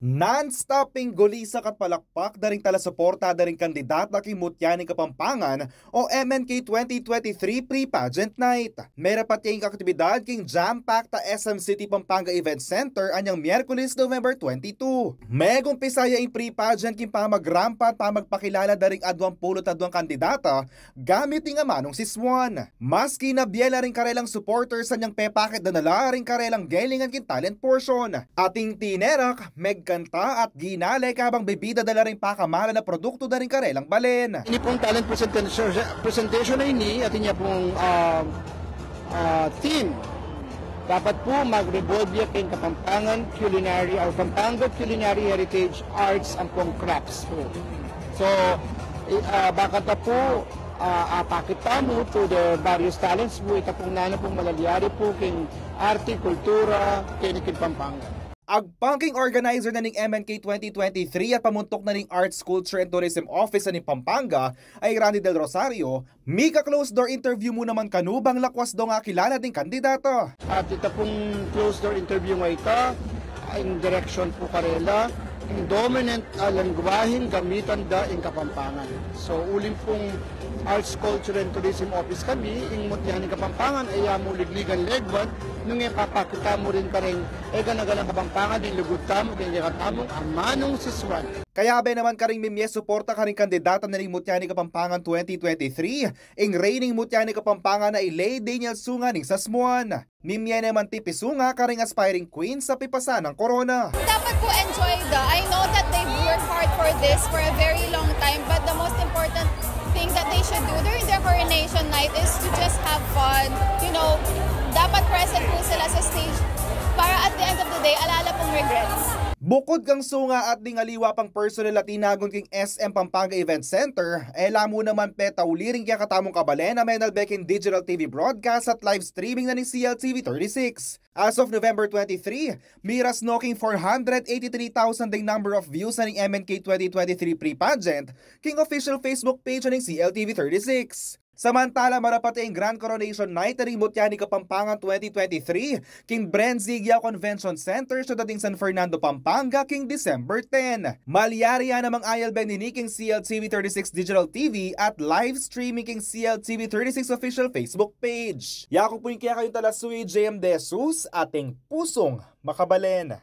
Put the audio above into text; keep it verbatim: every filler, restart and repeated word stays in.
Non-stop ing gulisak at palakpak da ring talasuporta da ring kandidata king Mutya ning Kapampangan o M N K twenty twenty-three Pre-Pageant Night. Merapat ya ing aktibidad king jam-packed a S M City Pampanga Event Center anyang Miyerkules, November twenty-two. Megumpisa ya ing pre-pageant king pamagrampa at pamagpakilala da ring aduang pulu't aduang kandidata gamit ing amanung siswan. Maski na bie la ring karelang supporters anyang pepakit da na la ring karelang gelingan king talent portion. Ating tinerak, megkanta at ginale kabang bibida da la ring pakamalan a produktu da ring karelang balen. Ini pong talent presentation, presentation a ini, atin ya pong, ah, ah, theme. Dapat po mag-revolve ya king Kapampangan culinary or Pampanga culinary heritage arts ampong crafts po. So, i-, ah, bakanta po, ah, apakit tamu to the various talents po, ita pong nanu pong malalyari po king arte, kultura, keni king Pampanga. Agpang king organizer na ning M N K twenty twenty-three at pamuntuk na ning Arts, Culture and Tourism Office na ning Pampanga, a i Randy Del Rosario, mika closed door interview mu naman kanu bang lakwas do ngakilala ding kandidata. At ita pong closed door interview nga ita, in direction po karela, ing dominant a lengguaheng gamitan da ing Kapampangan. So, uling pong Arts, Culture and Tourism Office kami, ing Mutya ning Kapampangan, e ya mu ligligan legwan, nung e papakit tamu rin karing e gana-ganang Kapampangan, ding lugud tamu, keng kekatamung amanung siswan. Kayabe naman karing mimie suporta karing kandidata na ning Mutya ning Kapampangan twenty twenty-three, ing reigning Mutya ning Kapampangan a i Lay Daniel Sunga ning Sasmuan. Mimie naman tipisunga karing aspiring queens a pipasan ing corona. Dapat po enjoy the, I know that they've worked hard for this for a very long time, but the most important thing that they should do during their coronation night is to just have fun. You know, dapat present po sila sa stage para at the end of the day, ala la pong regrets. Bukud kang Sunga at ding aliwa pang personnel a tinagun king S M Pampanga Event Center, e la mu naman petauli ring kekatamung kabalen a menalbe king digital T V broadcast at live streaming na ning C L T V thirty-six. As of November twenty-three, miras no king four hundred eighty-three thousand ding number of views na ning M N K twenty twenty-three pre-pageant king official Facebook page na ning C L T V thirty-six. Samantala, marapat ya ing Grand Coronation Night na ning Mutya ning Kapampangan twenty twenty-three king Bren Zigya Convention Center, syudad ning San Fernando, Pampanga, king December ten. Malyari ya namang ayalbe nini king C L T V thirty-six Digital T V at live streaming king C L T V thirty-six official Facebook page. Yaku pu ing kekayung talasuyu, J M De Jesus, ating pusung makabalen.